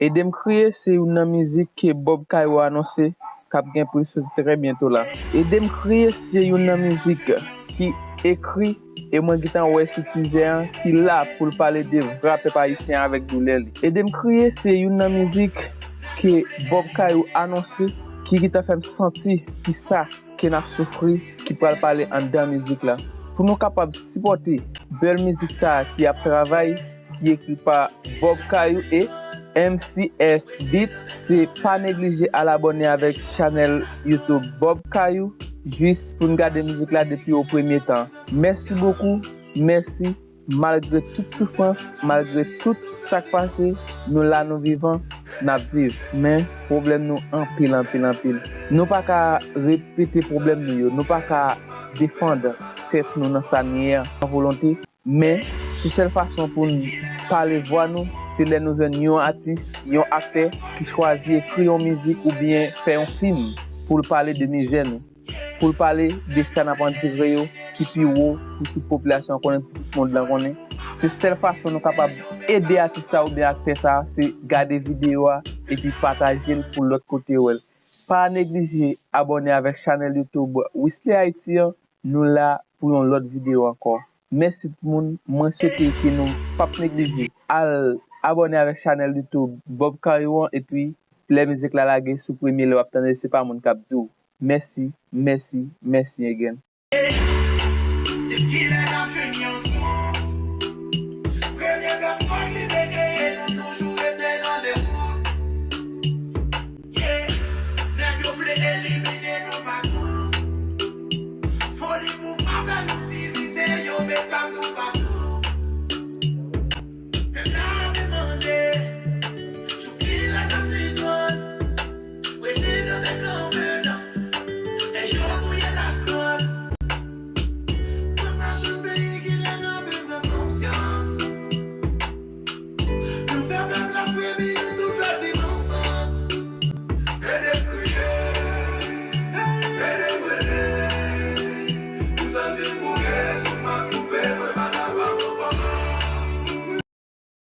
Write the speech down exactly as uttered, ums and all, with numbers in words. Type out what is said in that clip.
Ede m kriye se youn nan mizik ke Bob Kayou anonse k ap gen pou l soti trè byento la. Ede m kriye se youn nan mizik ki ekri e mwen gentan wè sou tizè an ki la pou l pale de vra pèp ayisyen avèk doulè li. Ede m kriye se youn nan mizik ke Bob Kayou anonse ki gentan fè m santi ki sa ke n ap soufri ki pral pale anndan mizik la. Pou nou kapab sipòte bèl mizik sa a ki ap travay, ki ekri pa Bob Kayou e M C S Beat, se pa neglije al abòne avèk chanèl YouTube Bob Kayou jis pou n gade mizik la depi o premye tan. Mèsi bokou, mèsi. Malgre tout soufrans, malgre tout sa k pase, nou la, nou vivan, n ap viv. Men, pwoblèm nou anpil, anpil, anpil. Nou pa ka repete pwoblèm nou yo. Nou pa ka defann tèt nou nan sa n ye a an volonte. Men, sou sèl fason pou n pale vwa nou, se lè nou jwenn yon atis, yon aktè ki chwazi ekri yon mizik oubyen fè yon fim pou l pale de mizè nou, pou l pale de sa n ap andire yo ki pi wo pou tout popilasyon an konnen, pou tout mond lan konnen. Se sèl fason nou kapab ede atis sa oubyen aktè sa, se gade videyo a epi pataje l pou lòt kote wè l. Pa neglije abòne avèk chanèl YouTube Wisley Haïti an. Nou la pou yon lòt videyo ankò. Mèsi tout moun, mwen swete ke nou p ap neglije al abòne avèk chanèl YouTube Bob Kayou an, epi lè mizik la lage sou premye lè w ap tande, se pa moun k ap di w. Mèsi, mèsi, mèsi again.